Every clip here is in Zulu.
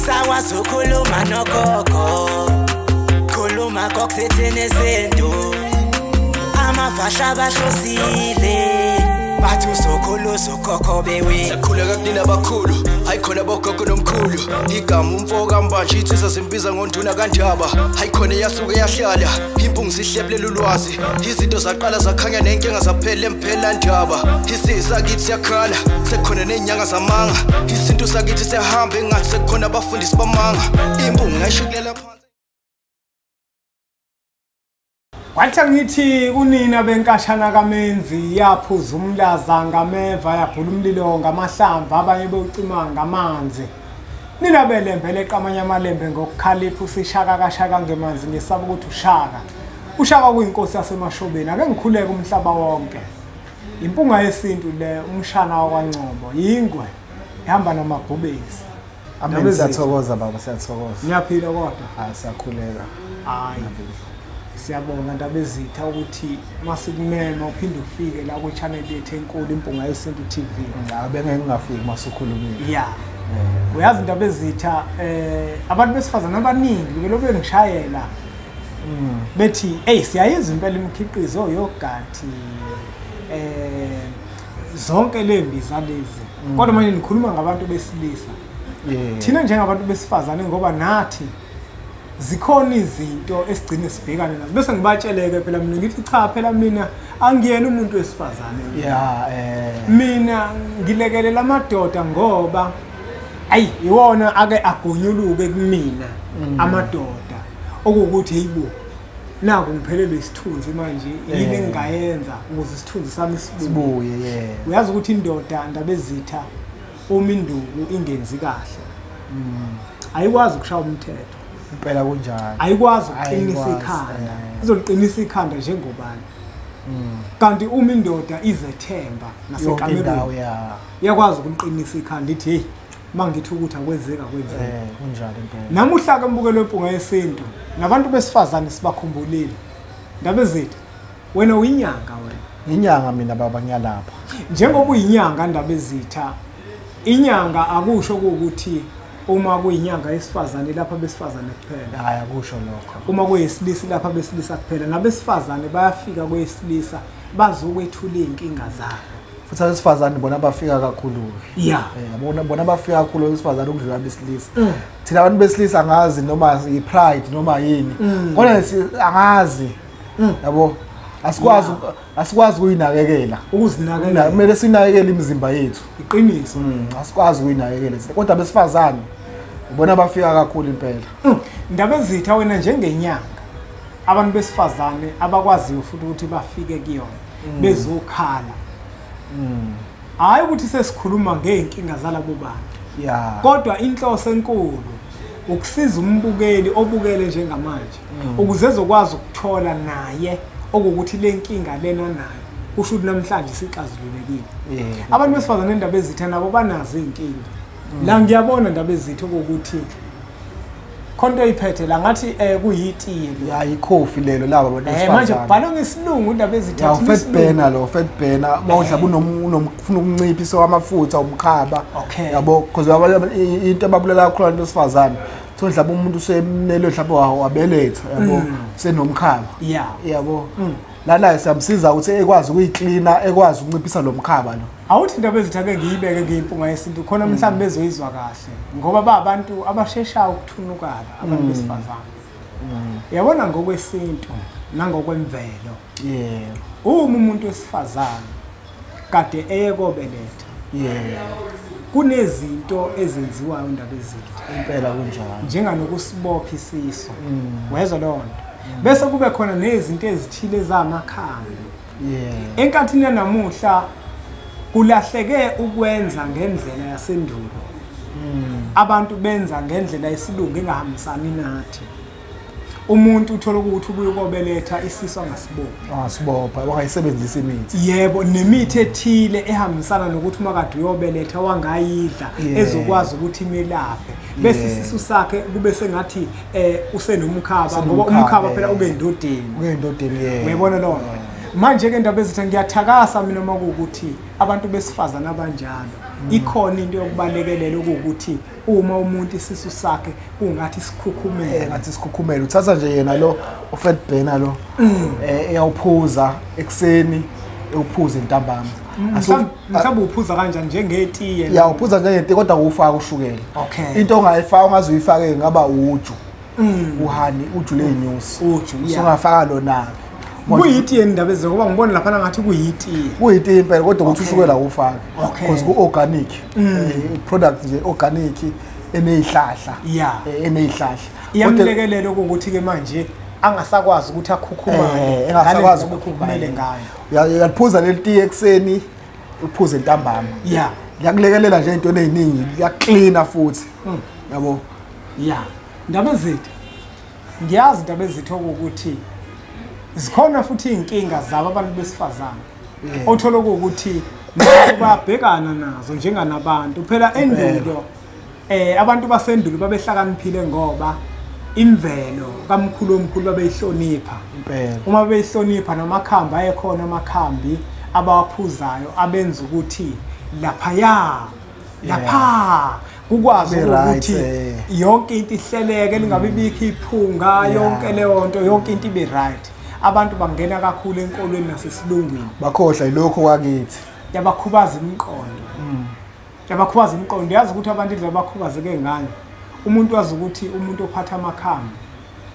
Sakwazi ukukhuluma nogogo, khuluma kokusithini isintu. Amafasha bahlosile, bathi usokhulu usokhokho bewe. Sakhuleka kunina abakhulu, hayi khona bogogo nomkhulu. Igama umfo kaMbanje insizwa simbiza ngonduna kaNdaba. Hayi khona yasuke yahlala, impungu sihlebulela ulwazi. Izinto zaqala zakhanya nenkinga zaphela emphela ndaba. Isizwe sakithi siyakhala, sekukhona nezinyanga zamanga. Isintu sakithi siyahamba engathi sekukhona abafundisi bamanga. Impungu ngayishukulela phansi. Kwathi ngithi kunina benkashana kaMenzi yaphuza umlaza ngameva yaphula umlilo ngamahlamvu abanye bewucima ngamanzi. Nina belembe leqamanye amalembe ngokukhalipha usishaka kashaka ngemanzi ngesaba ukuthi ushaka. Ushaka kuyinkosi yaseMashobeni ake ngikhuleke umhlaba wonke. Impunga yesintu le umshana wakwaNgcobo yingwe ihamba namabhubesi. Amen, siyathokoza baba, siyathokoza. Niyaphila kodwa? Hayi siyakhuleka. Hayi. Siyabonga Ndabezitha ukuthi masikumema uphinde ufike la ku channel yethu enkulu Impunga Yesintu TV. Ngabe ngeke ngingafiki masukhulumile. Yeah. Uyazi Ndabezitha abantu besifazana abaningi belokhu bengishayela. Bethi hey siyayizwa impela imikhiqizo yogathi zonke lembiza lezi. Kodwa manje nikhuluma ngabantu besilisa. Thina njengabantu besifazane ngoba nathi zikhona izinto esigcine sibhekane nazo bese ngibatsheleke phela mina ngithi cha phela mina angiyena umuntu wesifazane. Mina ngilekelela amadoda ngoba ayi iwona ake agonyuluke kumina amadoda okuwukuthi heyibo naku ngiphelelwe isithunzi manje yini engingayenza ukuze isithunzi sami sibuye. Uyazi ukuthi indoda Ndabezitha uma induku ingenzi kahle ayikwazi ukushaya umthetho. Impela kunjalo. Ayikwazi ukuqinisa ikhanda. Izoliqinisa ikhanda njengobani. Kanti uma indoda izethemba nasekamerweni iyakwazi ukuliqinisa ikhanda ithi hey mangithi ukuthi akwenzeka kwenzeka. Kunjalo impela. Namuhla ke mbukelo weMpunga Yesintu nabantu besifazane sibakhumbulile. Ndabezitha wena uyinyanga wena. Inyanga mina baba ngiyalapha. Njengoba uyinyanga Ndabezitha, inyanga akusho ukuthi uma kuyinyanga yesifazane lapha besifazane kuphela. Hayi akusho lokho. Uma kuyesilisa lapha besilisa kuphela, nabesifazane bayafika kwesilisa bazokwethula izinkinga zabo. Futhi abesifazane bona bafika kakhulu. Yeah. Bona bafika kakhulu abesifazane ukudlula abesilisa. Thina abantu besilisa angazi noma i-pride noma yini. Kodwa angazi. Yabo asikwazi ukuyinakekela. Ukuzinakekela. Kumele sinakekele imizimba yethu. Iqiniso. Asikwazi ukuyinakekela. Kodwa abesifazane ubona bafika kakhulu impela. Ndabezitha wena njengenyanga abantu besifazane abakwaziyo futhi ukuthi bafike kuyona bezokhala. Hayi ukuthi sesikhuluma ngeenkinga zalabo bantu. Kodwa inhloso enkulu ukusiza umbukeli obukele njengamanje ukuze ezokwazi ukuthola naye okuwukuthi le nkinga lena nayo kusho ukuthi namhlanje sixazululekile. Abantu besifazane Ndabezitha nabo banazo izinkinga. La ngiyabona Ndabezitha ukuthi khonto oyiphethe la ngathi kuyitiye lo. Ya ikhofi lelo laba abantu besifazane. Manje kubhalwe ngesilungu Ndabezitha. Fat burner lo, fat burner mawudla unofuna ukunciphisa amafutha umkhaba. Yabo because into ababulala kakhulu abantu besifazane. Thola mhlawumbe umuntu usemnele mhlawumbe wabeletha yabo senomkhaba. Yabo. Lana siyamsiza ukuthi ekwazi ukuyiklina ekwazi ukunciphisa lo mkhaba lo. Awuthi Ndabezitha ke ngiyibeke ngiyimpunga yesintu khona mhlawumbe bezoyizwa kahle ngoba ba abantu abasheshayo ukuthunukala abantu besifazane. Yabona ngokwesintu nangokwemvelo. Yebo. Uma umuntu wesifazane kade eye kobeletha. Yebo. Kunezinto ezenziwayo Ndabezitha. Impela kunjalo. Njenganokusibopha isiso. Wezwa leyo nto. Bese kube khona nezinto ezithile zamakhambi. Enkathini yanamuhla kulahleke ukwenza ngendlela yasendulo. Abantu benza ngendlela yesilungu engahambisani nathi. Umuntu uthola ukuthi ubuye ukobeletha isisu angasibopha. Angasibopha, wangayisebenzisa imithi. Yebo, nemithi ethile ehambisana nokuthi uma kade uyobeletha wangayidla ezokwazi ukuthi imelaphe. Bese isisu sakhe kube sengathi usenomkhaba ngoba umkhaba phela ube endodeni. Ube endodeni yebo. Uyabona lona. Manje ke Ndabezitha ngiyathakasa mina uma kuwukuthi abantu besifazana abanjalo Ikhona into yokubalekelela ukuthi uma umuntu isisu sakhe kungathi sikhukhumele, ngathi sikhukhumele, uthatha nje yena lo uFat Burner lo eyawuphuza ekuseni, uphuze ntambama. Mhlawumbe uphuza kanjani, njengetiye? Ya, uphuza njengetiye kodwa ufaka ushukela. Into ongayifaka, ongazuyifake ngaba uju, uhani, uju ley'nyosi, usungafaka lona. Kuyitiye indaba ezo, ngoba ngibona lapha ngathi kuyitiye. Kuyitiye impela, kodwa ukuthi ushukela ufake because ku-organic product nje, organic eneyihlahla. Eneyihlahla iyamlekelela ukuthi-ke manje angasakwazi ukuthi akhukhumale, engasakwazi ukukhukhumele ngayo. Uyaliphuza leli tiye ekuseni, uphuze ntambama. Liyakulekelela nje into eziningi, liyaklina futhi. Yabo. Ndaba zethu, ngiyazi indaba ezithu ukuthi zikhona futhi inkinga zabo abantu besifazane. Othola ukuthi babhekana nazo njenganabantu. Phela endulo abantu basendulo babehlakaniphile ngoba imvelo kamkhulu omkhulu babeyihlonipha. Uma beyihlonipha namakhambi ayekhona, amakhambi abawaphuzayo abenza ukuthi laphaya lapha kukwazi ukuthi yonke into ihleleke, lingabe ibikho iphunga, yonke leyo nto, yonke into ibe right. Abantu bangena kakhulu enkolweni nasesilungwini, bakhohlwa yilokho kwakithi. Yabakhubaza imiqondo. Yabakhubaza imiqondo. Yazi ukuthi abantu indlela abakhubazeke ngayo, umuntu wazi ukuthi umuntu ophatha amakhambi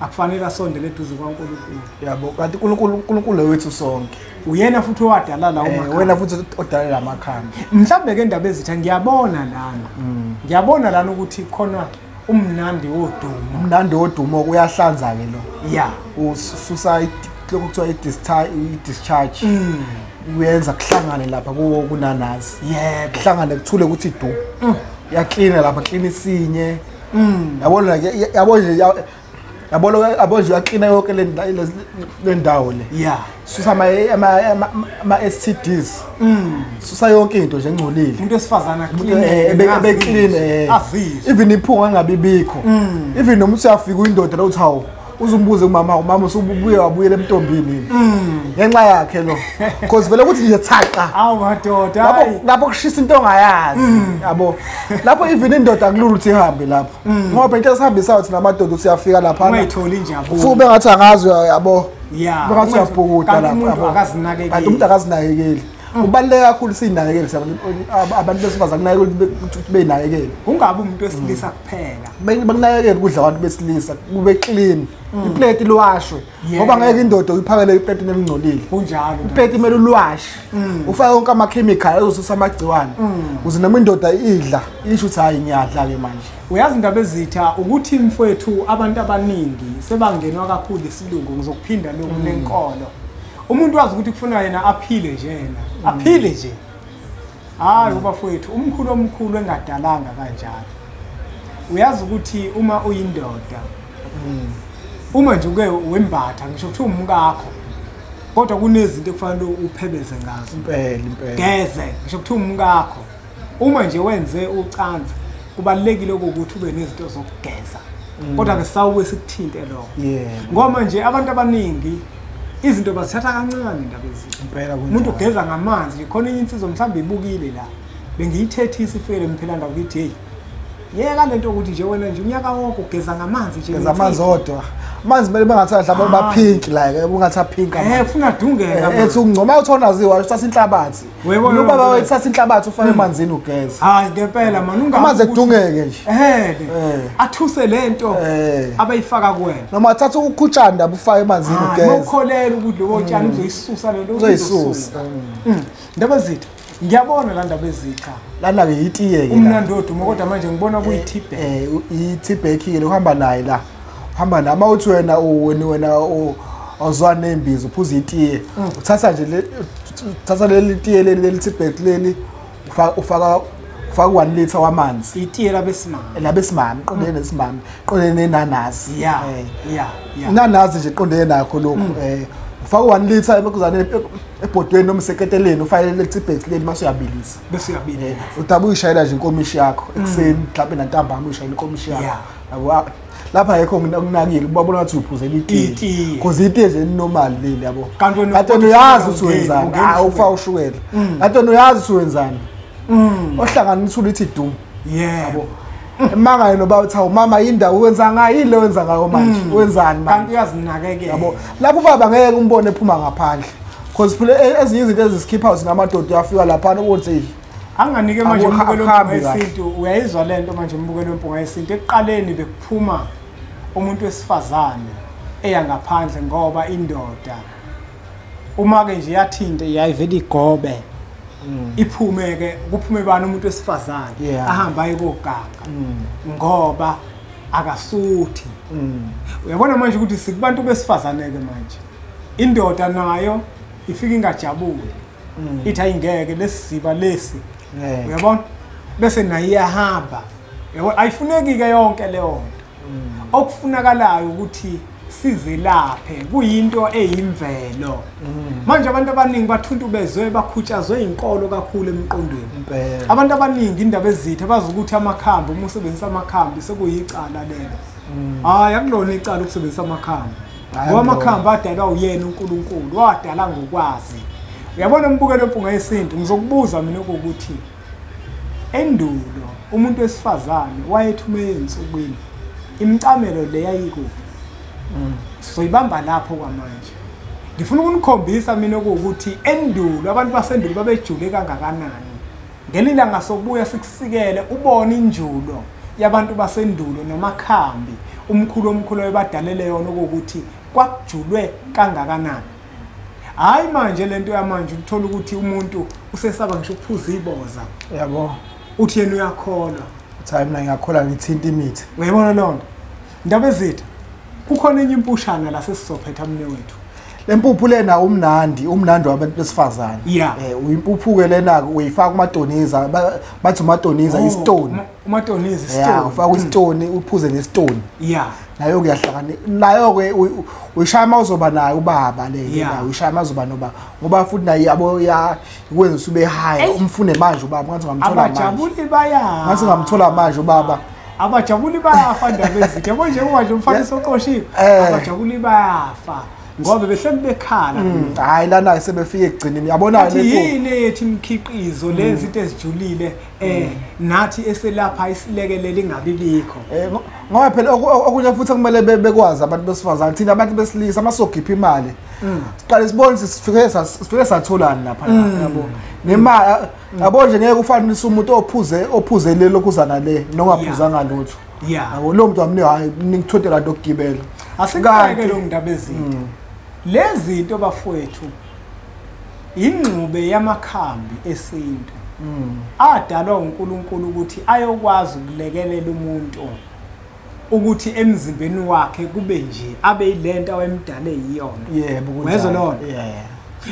akufanele asondele eduze kwaNkulunkulu. Yabo, kanti uNkulunkulu wethu sonke. Uyena futhi owadala lawo makhambi. Wena futhi odala la makhambi. Mhlawumbe ke indaba ezitha ngiyabona lana. Ngiyabona lana ukuthi khona umnandi wodumo. Umnandi wodumo uyahlanza ke lo. Ususa lokho kuthiwa i-discharge. Uyenza kuhlangane lapha kuwo kunanazi. Kuhlangane kuthule ukuthi du. Uyaklina lapha, klina isinye. Yabona yabo nje, yabo nje uyaklina yonke le ndawo le. Susa ama STDs. Susa yonke into nje engcolile. Umuntu wesifazana clean, ebe clean, even iphunga angabi bikho. Even noma usuyafika uyindoda la uthi hawu, uzumbuze kumama, umama usubuye wabuyela emntombini. Ngenxa yakhe lo. Because vele ukuthi nje thaqa. Awu madoda. Lapho kushisa into ongayazi. Yabo. Lapho even indoda akulula ukuthi ihambe lapho. Ngoba into esihambisayo thina amadoda usiyafika lapha. Ungayitholi injabulo. Futhi bengathi angazi yabo. Bengathi uyabhukuda lapho. Umuntu akazinakekeli. Kanti umuntu akazinakekeli. Kubaluleke kakhulu siyinakekele abantu besifazane, kunakekele ukuthi beyinakekele. Kungabi umuntu wesilisa kuphela. Bakunakekele ukudla abantu besilisa, kube clean. Iplate liwashwe. Ngoba ngeke indoda uyiphakele iplate elingcolile. Kunjalo. Iplate kumele uliwashe. Ufake wonke ama-chemical azosusa amagciwane. Ukuze noma indoda idla, isho ukuthi hayi ngiyadla ke manje. Uyazi indaba ezitha ukuthi mfowethu abantu abaningi sebangenwa kakhulu isilungu, ngizokuphinda lokhu nenkolo. Umuntu wazi ukuthi kufuna yena aphile nje yena. Aphile nje. Hayi ubafowethu, umkhulu omkhulu engadalanga kanjalo. Uyazi ukuthi uma uyindoda, uma nje uke wembatha ngisho kuthiwa umkakho, kodwa kunezinto ekufanele uphebeze ngazo. Impela impela. Geze ngisho kuthiwa umkakho. Uma nje wenze ucansi, kubalulekile ukuthi ube nezinto zokugeza. Kodwa ke sawubuye sikuthinte lokho. Ngoba nje abantu abaningi izinto bazithatha kancane indaba ezinto. Impela kunjalo. Umuntu ugeza ngamanzi, khona enye insizwa mhlawumbe ibukile la. Bengiyithethisa ifike emphelanda ngithi hey, yeka lento ukuthi nje wena nje unyaka wonke ugeza ngamanzi nje. Geza amanzi odwa. Amanzi kumele bengathatha mhlawumbe ba pink like, ungathi pink amanzi. Ufuna dungeka. Ethi ungcoma uthona ziwa uthatha inhlabathi. Ubaba wethatha inhlabathi ufake emanzini ugeze. Hayi ngempela man, ungabe amanzi edungeke nje. Athuse lento abayifaka kuwena. Noma athatha ukukhutshanda ufake emanzini ugeze. Mawukholela ukuthi lobo tshani uzoyisusa lento, uzoyisusa. Ndaba zitha, ngiyabona la ndaba ezitha. Lana ke itiye ke. Umnandi odumo kodwa manje ngibona kuyi-tea bag. I-tea bag ke uhamba naye la. Uhamba nama uthi wena wena awuzwani nembizo uphuza itiye. Uthatha nje uthatha leli tiye leli tea bag leli ufaka 1 liter wamanzi. Itiye labesimame. Labesimame, qondene nesimame, qondene nenanazi. Inanazi nje qondene nakho lokho. Ufaka 1 liter ebekuzane ebhodweni noma iseketeleni, ufake leli tea bag leli mase uyabilisa. Bese uyabilisa. Udabe uyishayela nje inkomishi yakho ekuseni mhlawumbe nantambama uyishayela inkomishi yakho. Yabo. Lapha ayikho okunakile, ubabona ngathi uphuzela itiye. Because itiye nje normal leli yabo. Kanti wena uyazi ukuthi wenzani. Hayi ufaka ushukela. Kanti wena uyazi ukuthi wenzani. Ohlangana uthula ithi du. Yebo. Emanga yena baba uthi mama indawo wenza ngayo ile wenza ngayo manje wenzani manje kanti uyazinakekela yabo. Lapho ubaba ngeke umbone ephuma ngaphandle because phela ezinye izinto eziskip out namadoda uyafika lapha ukuthi anganike manje umbukelo wempunga yesintu. Uyayizwa lento manje umbukelo wempunga yesintu, ekuqaleni bekuphuma umuntu wesifazane eya ngaphandle ngoba indoda uma ke nje yathinta yayivela igobe iphume ke kuphume bani umuntu wesifazane ahamba aye koganga ngoba akasuthi. Uyabona manje ukuthi sikubantu besifazane ke manje indoda nayo ifika ingajabuli ithi ayingeke lesiziba lesi uyabona bese nayo iyahamba uyabona ayifuneki ke yonke leyo nto. Okufunakalayo ukuthi sizelaphe kuyinto eyimvelo. Manje abantu abaningi bathuntubezwe bakhutshazwe inkolo kakhulu emqondweni. Abantu abaningi indaba ezithe bazi ukuthi amakhambi uma usebenzisa amakhambi sekuyicala lelo. Hayi akulona icala ukusebenzisa amakhambi ngoba amakhambi adalwa uyena uNkulunkulu, wadala ngokwazi. Uyabona umbukelo wempunga yesintu ngizokubuza mina ukuthi endulo umuntu wesifazane wayethume ensukwini imicamelo le yayikuphi? Soyibamba lapho kwamanje. Ngifuna ukunikhombisa mina ukuthi endulo abantu basendulo babejule kangakanani. Ngelilanga sokubuya sikusikele ubone injulo yabantu basendulo namakhambi umkhulu omkhulu ebadalele yona ukuthi kwakujulwe kangakanani. Hayi manje lento yamanje uthola ukuthi umuntu usesaba ngisho ukuphuza iboza. Yabo. Uthi yena uyakholwa. Uthi hayi mina ngiyakholwa ngithinta imithi. Uyayibona lonto. Indaba ezitha kukhona enye impushana la sesizophetha mne wethu. Lempuphu lena umnandi, umnandi wabantu besifazane. Uyimpuphu ke lena uyifaka kumadoniza, bathi umadoniza istone. Umadoniza istone. Yeah, ufaka istone uphuze nestone. Yeah. Nayo kuyahlangana. Nayo ke uyishaya mawuzoba nayo ubaba le, uyishaya mawuzoba noba. Ngoba futhi naye yabo ya ikwenza usube high, umfune manje ubaba ngathi ungamthola manje. Abajabuli baya. Ngathi ungamthola manje ubaba. Abajabuli bayafa ndaba ezithe. Yabo nje manje umfaniso oqoshiwe. Abajabuli bayafa. Ngoba behleli bekhala. Hayi lana sebefike ekugcineni yabona le yini ethi imikhiqizo lezi izinto ezijulile nathi eselapha isilekelele ingabi bikho. Ngoba phela okunye futhi kumele bekwazi abantu besifazane thina abantu besilisa amasogipha imali. Siqale sibone sifike satholani lapha yabo. Nemali yabo nje ngeke ufanise umuntu ophuze le lokuzana le nongaphuzanga lutho. Yabo lo muntu amni hayi ningithote la nto okugibela. Asikake lo ndaba ezithe. Lezi zinto bafowethu ingxube yamakhambi esintu adalwa uNkulunkulu ukuthi ayokwazi ukulekelela umuntu ukuthi emzimbeni wakhe kube nje abe yilento awemdale yiyona. Yebo kunjalo. Wezwa lona?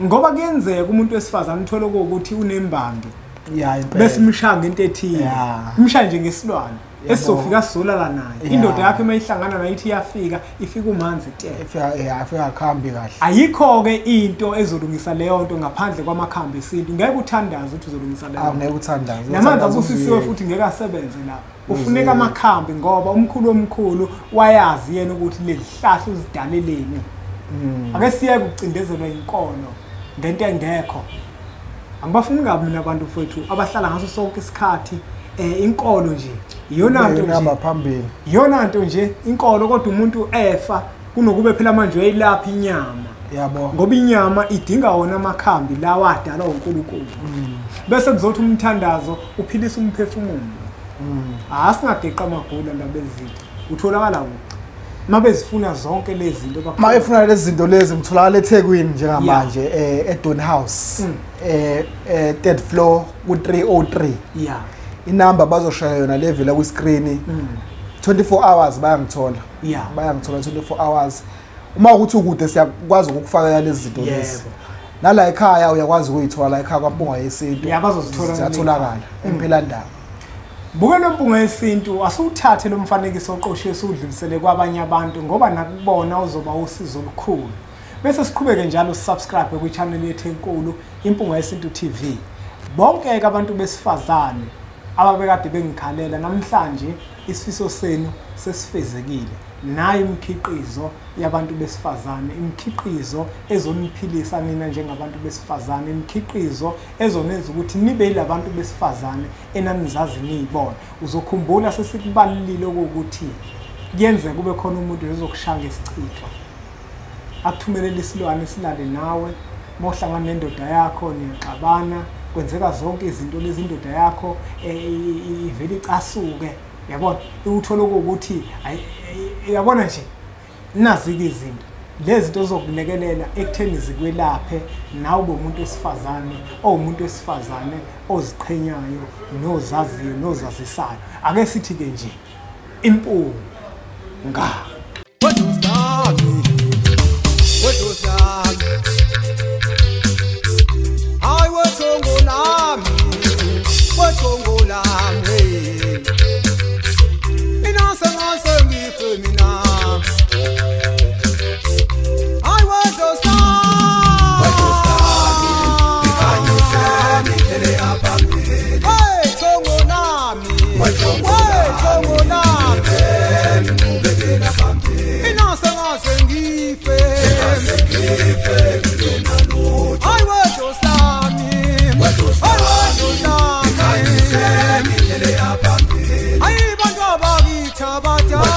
Ngoba kuyenzeka umuntu wesifazane uthole ukuthi unembangi. Impela. Bese imshaya ngento ethile. Imshaya nje ngesilwane. Esizofika sizolala naye. Indoda yakhe mayihlangana naye ithi iyafika, ifika umanzi te. Ifika akhambi kahle. Ayikho ke into ezolungisa leyo nto ngaphandle kwamakhambi esintu. Ngeke uthandaze ukuthi uzolungisa leyo. Ngeke uthandaze. Namanzi abusisiwe futhi ngeke asebenze lapho. Ufuneka amakhambi ngoba umkhulu omkhulu wayazi yena ukuthi lelihlahla uzidaleleni. Ake siyeke ukucindezelwa inkolo ngento engekho. Angibafuni kabi mina abantu mfowethu abahlala ngaso sonke isikhathi inkolo nje iyona nto nje phambili. Iyona nto nje inkolo kodwa umuntu efa kunokube phela manje uyayilapha inyama. Yabo. Ngoba inyama idinga wona amakhambi lawa adalwa uNkulunkulu. Bese kuzothi umthandazo uphilisa umphefumulo. Asingageqa amagula ndaba ezitha. Utholakala kuphi? Mabezifuna zonke lezi zinto bakho. Mayefuna lezi zinto lezi ngitholakala eThekwini njengamanje eDon House third floor ku 303. Yeah. Inamba bazoshaya yona level ku screen. 24 hours bayangithola. Yeah. Bayangithola 24 hours. Uma ukuthi ukude siyakwazi ukukufakela lezi zinto lezi. Nala ekhaya uyakwazi ukuyithola ekhaya kwaMpunga Yesintu. Yeah, bazozithola ziyatholakala eMphelandaba. Bukela Mpunga Yesintu asiwuthathe lo mfanekiso oqoshiwe siwudlulisele kwabanye abantu ngoba nakubona uzoba usizo olukhulu. Bese siqhubeke njalo subscribe kwi-channel yethu enkulu Impunga Yesintu TV. Bonke ke abantu besifazane ababekade bengikhalela namhlanje Isifiso senu sesifezekile. Nayo imikhiqizo yabantu besifazane, imikhiqizo ezoniphilisa nina njengabantu besifazane, imikhiqizo ezonenza ukuthi nibe yilabantu besifazane enanizazi niyibona. Uzokhumbula sesikubalulile ukuthi kuyenzeka kube khona umuntu ozokushaya ngesichitho, akuthumelele isilwane silale nawe, mawuhlangana nendoda yakho niyaxabana, kwenzeka zonke izinto lezi, indoda yakho ivele icasuke, yabona, uthole ukuthi yabona nje nazi-ke izinto lezi zinto zokulekelela ekutheni zikwelaphe nawe ube umuntu wesifazane, owumuntu wesifazane oziqhenyayo nozaziyo nozazisayo. Ake sithi-ke nje impunga. Ay, bantu abakithi abadala.